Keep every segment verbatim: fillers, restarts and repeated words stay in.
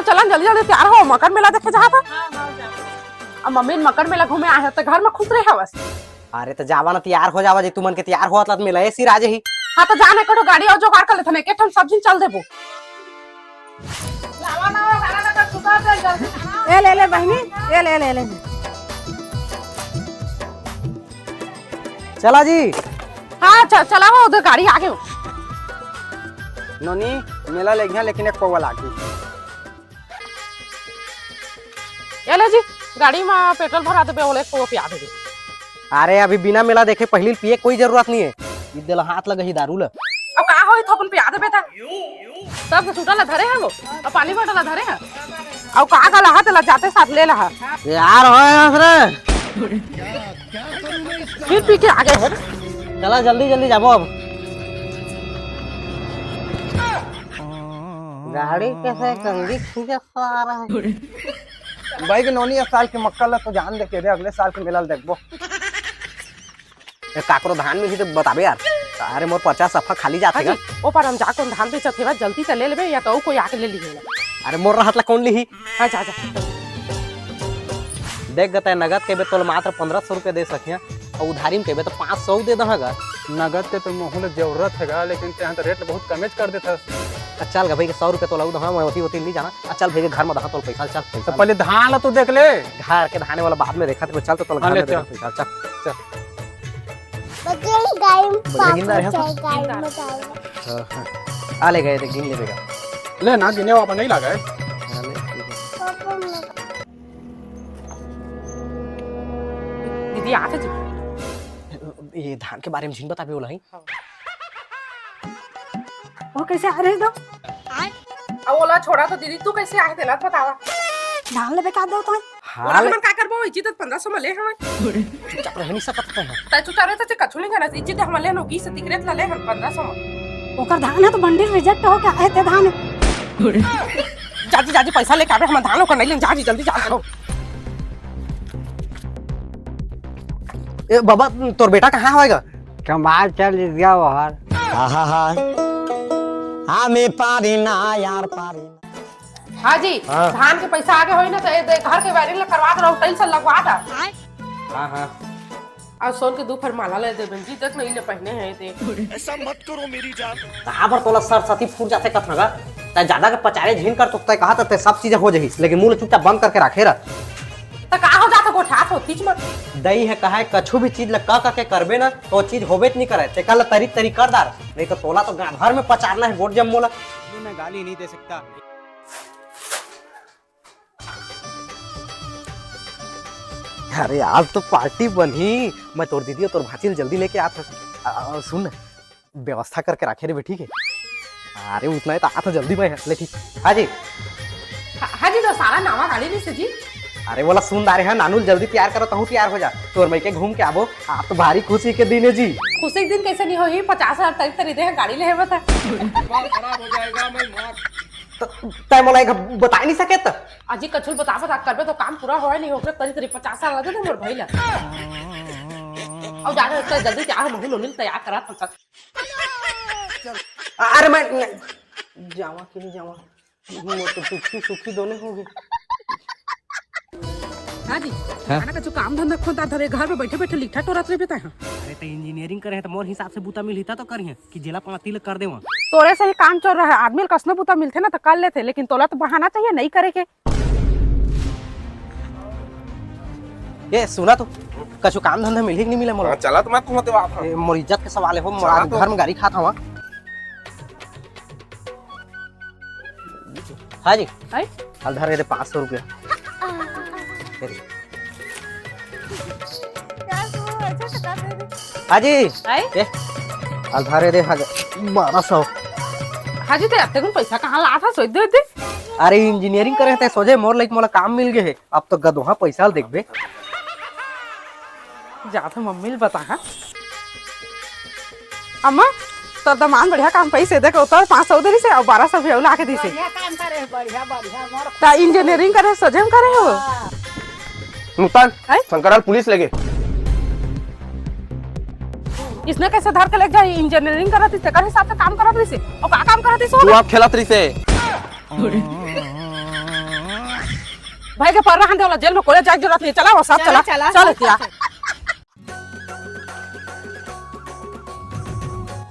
चला जल्दी जल्दी तैयार हो, मकर मेला देखे जात हन। अब मम्मी मकर मेला घूमे आए हे त घर में खुश रहे हवस। अरे त जावा ना, तैयार हो जावा, जे तुमन के तैयार होत ला त मेला ऐसी राजे ही। हाँ त जाने कठो गाड़ी अउ जुगाड़ कर लेथन, एक ठन सब झिन चल देबो। ए ले ले बहिनी, ए ले ले ले। चला जी। हाँ चल, चला वो उधर गाड़ी आगे हो। नोनी, मेला ले गया लेकिन एक पौवा लागी। ए ले जी, गाड़ी में पेट्रोल भरा देबे, ओले को पिया देबे। अरे अभी बिना मेला देखे पहिली पिए कोई जरूरत नहीं है। इदे ला हाथ लगे ही दारू ला। अब का होई, थोपन पिया देबे ता। सब के सूटा ला धरे है वो, अब पानी बोतल ला धरे है। अब का गला हाथ ला जाते साथ ले ला। यार हो यार रे। फिर पी के आगे है। चला जल्दी जल्दी जाबो अब। गाड़ी कैसे कंगी खींचे आ रहा है। भाई के नोनी, इस साल के मक्का ला तो जान दे के दे, अगले साल के मेला ला देखबो। ए, काकरो धान मिलही तो बताबे यार। अरे मोर पर्चा सफा खाली जाथे हाँ जी, गा। ओ पर हम जा कोन धान बेचत हेवा, जल्दी से ले लेबे या तो कोई आके ले लीहे। अरे मोर रहत ला कौन लीही? हाँ जा जा। देख गते नगद के बे तोल मात्र पन्द्रह सौ रुपया दे सकिया। अउ उधारी में कहिबे त पाँच सौ दे दहा गा। नगद के तो मोहू ले जरूरत हे गा, लेकिन तेहा तो रेट बहुत कमेच कर देथस। अच्छा, चल गा भाई, के सौ रुपया तोला उधार, मैं ओती ओती नी जाना। अच्छा, चल भाई, के घर में दहा तोल पैसा, चल, पैसा तो पहले धान ला तो देख ले। घर के धाने वाला बाद में देखा, तो चल, तो तोला हाँ, घर ले में चल। देखा पैसा, चल, चल। बकरी गाय में बकरी गिंदा रहे पापा हो? चाहे गाय में गाय। हाँ, हाँ। आ ले गए, देख, गिन ले बेगा। ले ना, गिने वापस नहीं लगा है। हाँ, ले, ठीक है। पापा में दीदी, आथे जी। ये धान के बारे में झिन बताबे ओला ही। वो कैसे आ रहे दो? अब ओला छोड़ा तो दीदी, तू कैसे आए तेला बतावा। धान लेबे का दो तो? हाल ओला हमन का करबो? इज्जत पन्द्रह सौ में ले हवन। चुपचाप रह नहीं सकत है। तै चुपचाप रह, तै कछु नहीं जाना। इज्जत हमन ले नो, बीस तिकरेत ला ले हम पन्द्रह सौ में। ओकर धान है तो बंडल रिजेक्ट हो क्या है ते धान? जाजी, जाजी, पैसा लेके आबे, हम धान ओकर नहीं लेन, जाजी, जल्दी जा। ए बाबा, तोर बेटा कहाँ होएगा? कमाल चल गया बाहर। आहा हा। हमें पारी ना यार, पारी ना। हाँ जी, हाँ। धान के पैसा आगे होई ना तो ए दे, घर के वायरिंग ला करवा दे, राउटर से लगवा दे। हाँ, हाँ। अउ सोन के दू फर माला ले देबे जी, देख नहीं ले पहने हैं ते। ऐसा मत करो मेरी जान। कहाँ पर तोला सरस्वती फूट जाथे कथन गा? तै ज्यादा के पचारे झिन कर तो तै कहा त तै सब चीज हो जही, लेकिन मुंह ल चुपचाप बंद करके राखे रह। त का हो जाथे गोठा तो तीच म? दई हे कहा है, कछु भी चीज ल क क के करबे ना तो चीज होबे च नहीं करे। ते कल तरी तरी कर दार, नहीं तो तोला तो गांव भर में पचारना है गोठ जम मोला। मैं गाली नहीं दे सकता। अरे आज तो पार्टी बनही। मैं तोर दीदी अउ तोर भांची ल जल्दी लेके आत हूँ। आ, आ, सुन, व्यवस्था करके राखे रहे, ठीक है? अरे उतना ही तो आत हूँ जल्दी मैं, ले ठीक। हाँ जी। हाँ, हाँ जी, तो सारा नवा गाड़ी नहीं से जी। अरे बोला सुन दारे है, नानू ल जल्दी तैयार करो, तहूँ तैयार हो जा। तोर मैं के घूम के आबो, आप तो भारी खुशी के दिन है जी। खुशी के दिन कैसे नहीं होही, पचास हजार तरी तरी दे गाड़ी ले बता। दिमाग खराब हो जाएगा, मैं मार। त-, तै मोला एक बताए नहीं सके त? अजी कछु बता बता करबे तो काम पूरा होए नहीं, ओकरे तरी तरी पचास हजार लगे तो मोर भाई ला। अब जा रहे तो जल्दी तैयार हो, मम्मी मम्मी तैयार करा था। अरे मैं, मैं जावा कि नहीं जावा? मोर तो सुखी सुखी दोनों हो गए। हाँ जी, हाँ? खाना का जो काम धंधा खोता धरे, घर में बैठे बैठे लिखा टोरत रहे बेटा। हाँ। अरे तो इंजीनियरिंग करे हैं तो मोर हिसाब से बूता मिलही त तो करिहे। कि जेला पाती ल कर देवा। तोरे से ही काम चोर रहे, आदमी ल कसनो बुता मिलथे ना त कर लेथे, लेकिन तोला तो बहाना चाहिए नहीं करे के। ए सुना तो, कछु काम धंधा मिलही कि नहीं मिले मोला? हाँ, चला तो मैं तुम्हें देवा। ए, मोर इज्जत के सवाल है हो, मोर चला आज तो। घर में गारी खात हवा। हाँ जी। आई? हाल धर के दे पाँच सौ रुपया। हाँ जी। आई? ए, हाल धर के दे हजार, बारह सौ। हाँ जी, ते अत्ते कुन पैसा कहाँ ला था, सोच दे दे। अरे इंजीनियरिंग करे ते सोझे मोर लाइक मोला काम मिल गए है। अब तो गदोहा पैसा ल देखबे। जात हूँ मम्मी ल बता, हाँ। अम्मा, तोर दमान बढ़िया काम पैसे दे के उतर पाँच सौ दे से और बारह सौ भी अउला के दी से। बढ़िया काम करे, बढ़िया, बढ़िया, मोर ता इंजीनियरिंग करे, सजे में करे हो। हाँ। नुकसान, हैं? शंकरलाल पुलिस लेगे। इसने कैसे धर के ले जाए? इंजीनियरिंग करत इसे, कर हिसाब से काम करत इसे। और का काम करत इसे? जुआ खेलत रहिसे। भाई के पर्रा हन दे वाला जेल में कोले जाए के जरूरत नहीं। चला वो सब चला, चला, चला, चला, चला। चला।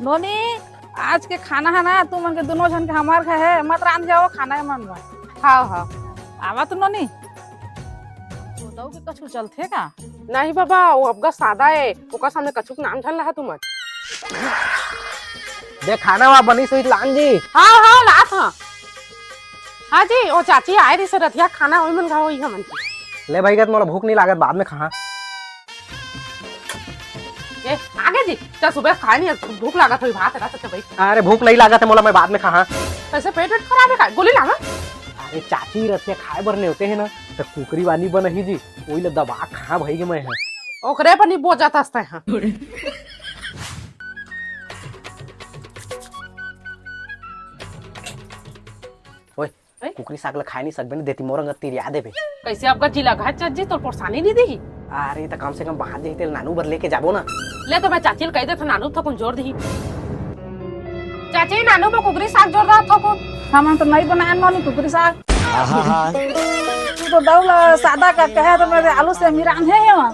नोनी, आज के खाना है ना, तू मन के दोनों झन के हमार घर है, मत रांध जाओ खाना है मन में। हाँ, हाँ। आवा तो नोनी। तू दऊ के कछु चलथे का? नहीं बाबा, वो अबगा सादा है, ओकर सामने कछु के नाम झन लहा तुमन। दे खाना वा बनी सुई लान जी। हाँ, हाँ, लात हाँ। हाँ जी, वो चाची आए रही से रतिया खाना वही मन खाओ, वही हमन की। ले भाई, मोला भूख नहीं लागत, बाद में खा। ए, आगे जी, चल सुबह खाए नहीं, भूख लागत होई, भात रहा तो भाई। अरे भूख नहीं लागत है मोला, मैं बाद में खा। कैसे पेट वेट खराब है का? गोली लावा। अरे चाची रतिया खाए बर नेवते है ना, तो कुकरी वाली बनही जी, वही ले दबा खा भाई के मैं है। ओकरे पर नहीं बोझा था हाँ। ओए, हैं? कुकरी साग ल खाए नहीं सकबे न, देती मोर अंगत तिरिया देबे। कैसे अब गज्जी लगा है चज्जी, तोर परेशानी नहीं दी? अरे, त कम से कम बाहर जाही तेल नानू बर लेके जाबो ना। ले तो मैं चाची ल कह देथो, नानू थोकुन जोर दी। चाची, नानू में कुकरी साग जोर दा थोकुन। हमन तो नहीं बनाए मानी कुकरी साग। आहा। तू तो दौला सादा का कहे तो मैं आलू से मिरान है ये वहाँ।